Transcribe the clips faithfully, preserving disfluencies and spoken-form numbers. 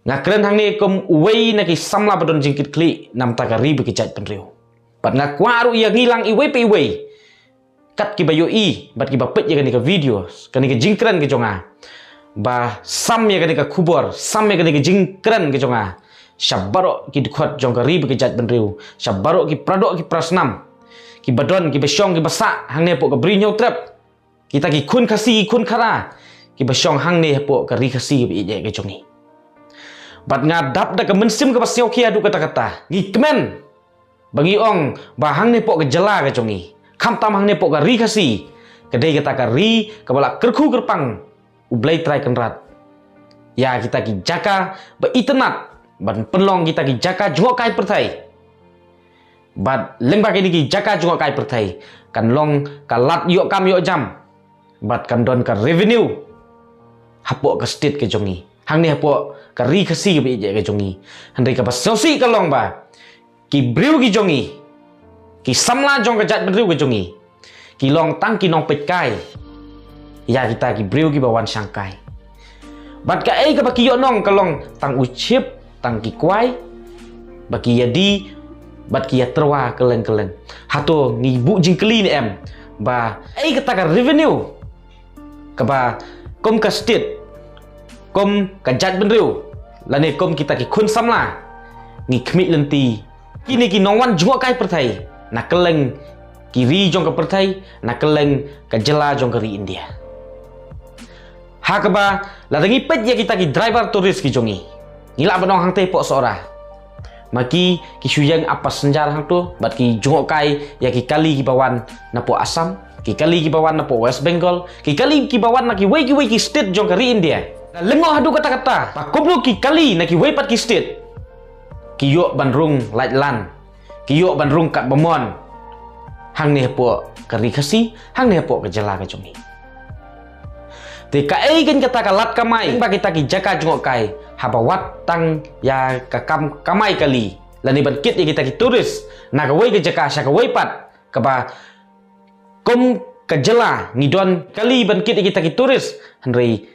Nga kren hangne kum uwei na ki samla ba don jingkitkhlieh namar ka ri bad ka jaitbynriew. Bad nga kwah ruh ïa ngi lang iwei pa iwei, kat kiba ïohi bad kiba peit ïa kane ka video, kane ka jingkren ka jong nga, ba sam ïa kane ka khubor, sam ïa kane ka jingkren ka jong nga sha baroh ki dkhot jong ka ri bad ka jaitbynriew, sha baroh ki paradoh ki parasnam, kiba don, kiba shong, kiba sah hangne hapoh ka Bri Hynñiewtrep, kita ki khun Khasi, ki khun Khara, kiba shong hangne hapoh ka ri Khasi kaba ïeit ka jong ngi. Bad nga dap da ka mynsiem kaba sngewkhia haduh katta katta. Ngi kmen ba ngi ong ba hangne hapoh ka jylla ka jong ngi, khamtam hangne hapoh ka ri Khasi, ka dei kata ka ri kaba la kyrkhu kyrpang U Blei Trai Kynrad ïa kita ki jaka ba itynnad ban pynlong kita ki jaka jngohkai pyrthei. Bad lyngba kine ki jaka jngohkai pyrthei kan long ka lad ïoh kam ïoh jam, bad kan don ka revenue hapoh ka state ka jong ngi, hangne hapoh ka ri Khasi kaba ïeit ka jong ngi. Hynrei kaba sngewsih ka long ba ki briew ki jong ngi, ki samla jong ka jaitbynriew ka jong ngi, ki long tang ki nongpeitkai ïa kita ki briew kiba wan shangkai. Bad kaei kaba ki ïohnong ka long tang u chip, tang ki kwai ba ki ïa die bad ki ïa tyrwa kylleng kylleng. Hato ngi buh jingkylli ne em ba ei kata ka revenue kaba kum ka state, kum ka jaitbynriew, lane kum kita ki khun samla, ngi khmih lynti kine ki nongwan jngohkai pyrthei na kylleng ki ri jong ka pyrthei, na kylleng ka jylla jong ka ri India? Ha kaba lada ngi peit ïa kita ki driver tourist ki jong ngi, ngi lah ban ong hangtei hapoh Sohra, ma ki ki shu ïeng ap passenger hangto bad ki jngohkai ïa ki kali kiba wan napoh Assam, ki kali kiba wan napoh West Bengal, ki kali kiba wan na kiwei kiwei ki state jong ka ri India. Lyngngoh haduh katta katta ba kumno ki kali na kiwei pat ki state ki ïoh ban rung lait lan, ki ïoh ban rung katba mon hangne hapoh ka ri Khasi, hangne hapoh ka jylla ka jong ngi. Te kaei kein kata ka lad kamai ba kita ki jaka jngohkai, haba wat tang ïa ka kam kamai kali lane ban kit ïa kita ki tourist na kawei ka jaka sha kawei pat, kaba kum ka jylla ngi don kali ban kit ïa kita ki tourist, hynrei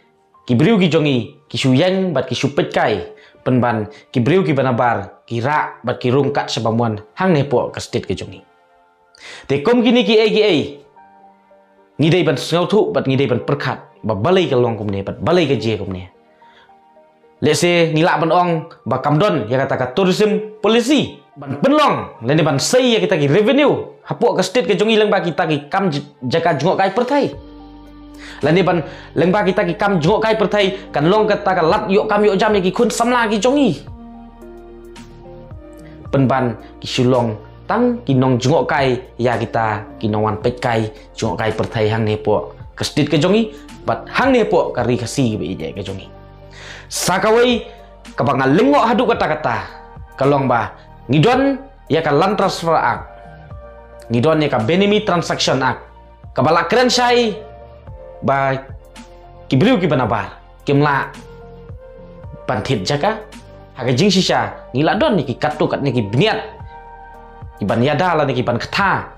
ki briew ki jong ngi ki shu ïeng bad ki shu peitkai, pynban ki briew kiba nabar ki rah bad ki rung kat shaba mon hangne hapoh ka state ka jong ngi. Te kum kine kiei kiei, ngi dei ban sngewthuh bad ngi dei ban pyrkhat ba balei ka long kumne bad balei ka jia kumne. Lehse ngi lah ban ong ba kam don ïa kata ka tourism policy ban pynlong lane ban sei ïa kita ki revenue hapoh ka state ka jong ngi lyngba kita ki kam j-, jaka jngohkai pyrthei, lane ban lyngba kita ki kam jngohkai pyrthei kan long kata ka lad ïoh kam ïoh jam ïa ki khun samla ki jong ngi. Pynban ki shu long tang ki nongjngohkai ïa kita ki nongwan peitkai jngohkai pyrthei hangne hapoh ka state ka jong ngi bad hangne hapoh ka ri Khasi kaba ïeit ka jong ngi. Sa kawei kaba nga lyngngoh haduh katta katta ka long ba ngi don ïa ka Land Transfer Act, ngi don ïa ka Benami Transaction Act, kaba la kren shai ba ki briew kiba nabar kim lah ban thied jaka. Ha ka jingshisha ngi la don ïa ki katto katne ki bniat kiban ïada lane kiban kata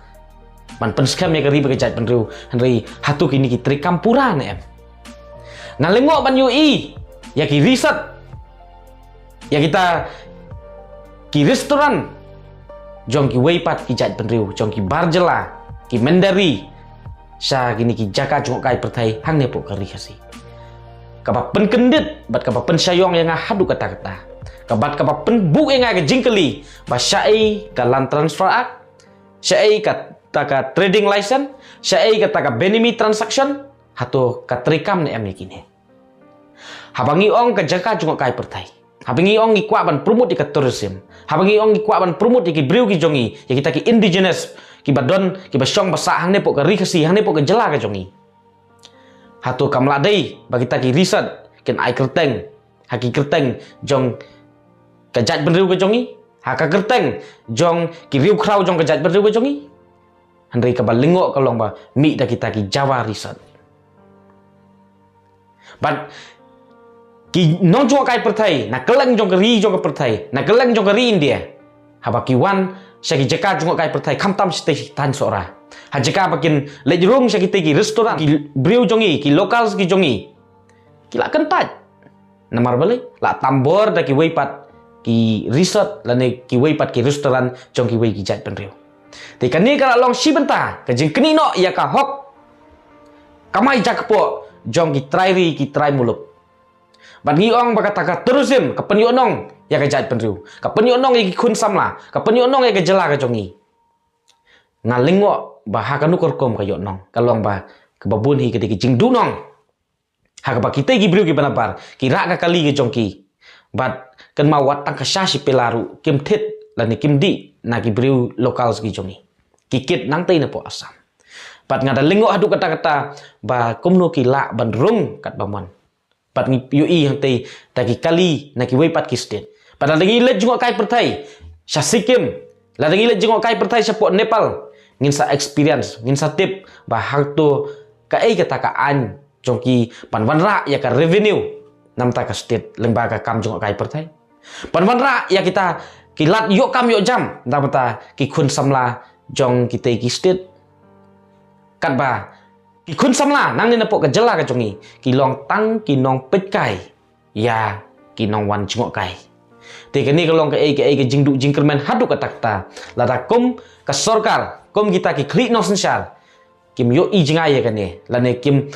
ban pynskhem ïa ka ri bad ka jaitbynriew, hynrei hato kine ki treikam pura ne em? Nga lyngngoh ban ïohi ïa ki resort, ïa kita ki restaurant jong kiwei pat ki jaitbynriew, jong ki bar jylla, ki mynder ri sha kine ki jaka jngohkai pyrthei hangne hapoh ka ri Khasi. Kaba pynkyndit bad kaba pynshaiong ïa nga haduh katta katta, kaba, kaba pynbuh ïa nga ka jingkylli ba shaei ka Land Transfer Act, shaei kata ka trading license, shaei kata ka Benami Transaction, hato ka treikam ne em ïa kine? Haba ngi ong ka jaka jngohkai pyrthei, haba ngi ong ngi kwah ban promote ïa ka tourism, haba ngi ong ngi kwah ban promote ïa ki briew ki jong ngi, ïa kita ki indigenous kiba don, kiba shong ba sah hangne hapoh ka ri Khasi, hangne hapoh ka jylla ka jong ngi, hato kam lah dei ba kita ki resort kin ai kyrteng ha ki kyrteng jong ka jaitbynriew ka jong ngi, ha ka kyrteng jong ki riewkhraw jong ka jaitbynriew ka jong ngi? Hynrei kaba lyngngoh ka long ba mih da kita ki Java Resort. Bad ki nongjngohkai pyrthei na kylleng jong ka ri jong ka pyrthei, na kylleng jong ka ri India, haba ki wan sha ki jaka jngohkai pyrthei, khamtam shatei sha thaiñ Sohra, ha jaka ba kin leit rung sha kitei ki restaurant, ki briew jong ngi, ki locals ki jong ngi, ki la kyntait. Namar balei, la tam bor da kiwei pat ki resort lane kiwei pat ki restaurant jong kiwei ki jaitbynriew. Te kane ka la long shi bynta ka jingknieh noh ïa ka hok kamai jakpoh jong ki trai ri ki trai muluk. Bad ngi ong ba kata ka tourism ka pynïohnong ïa ka jaitbynriew, ka pynïohnong ïa ki khun samla, ka pynïohnong ïa ka jylla ka jong ngi. Nga lyngngoh ba ha kano ka rukom ka ïohnong, ka long ba kaba bun hi ka dei ka jingduhnong. Ha kaba kitei ki briew kiba nabar ki rah ka kali ka jong ki, bad kynmaw wat tang ka sha shi pela ruh kim thied lane kim dih na ki briew locals ki jong ngi. Ki kit nangtei napoh Assam. Bad nga da lyngngoh haduh katta katta ba kumno ki lah ban rung katba mon. Bad ngi ïohi hangtei da ki kali na kiwei pat ki state. Bad lada ngi leit jngohkai pyrthei sha Sikkim, lada ngi leit jngohkai pyrthei shapoh Nepal, ngin sa experience, ngin sa tip ba hangto kaei kata ka aiñ jong ki ban wanrah ïa ka revenue namta ka state lyngba ka kam jngohkai pyrthei. Ban wanrah ïa kita ki lad ïoh kam ïoh jam namta ki khun samla jong kitei ki state. Katba ki khun samla nangne napoh ka jylla ka jong ngi ki long tang ki nongpeitkai ïa ki nongwan jngohkai. Te kane ka long kaei kaei ka jingduh jingkyrmen haduh katta katta. Lada kum ka sorkar, kum kita ki khlieh nongsynshar kim ïohi jngai ïa kane lane kim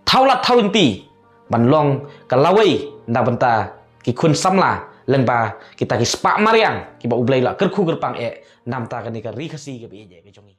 thaw lad thaw lynti ban long ka lawei na bynta ki khun samla lyngba kita ki spah mariang kiba U Blei la kyrkhu kyrpang eh namta kane ka Ri Khasi kaba ïeit eh ka jong ngi.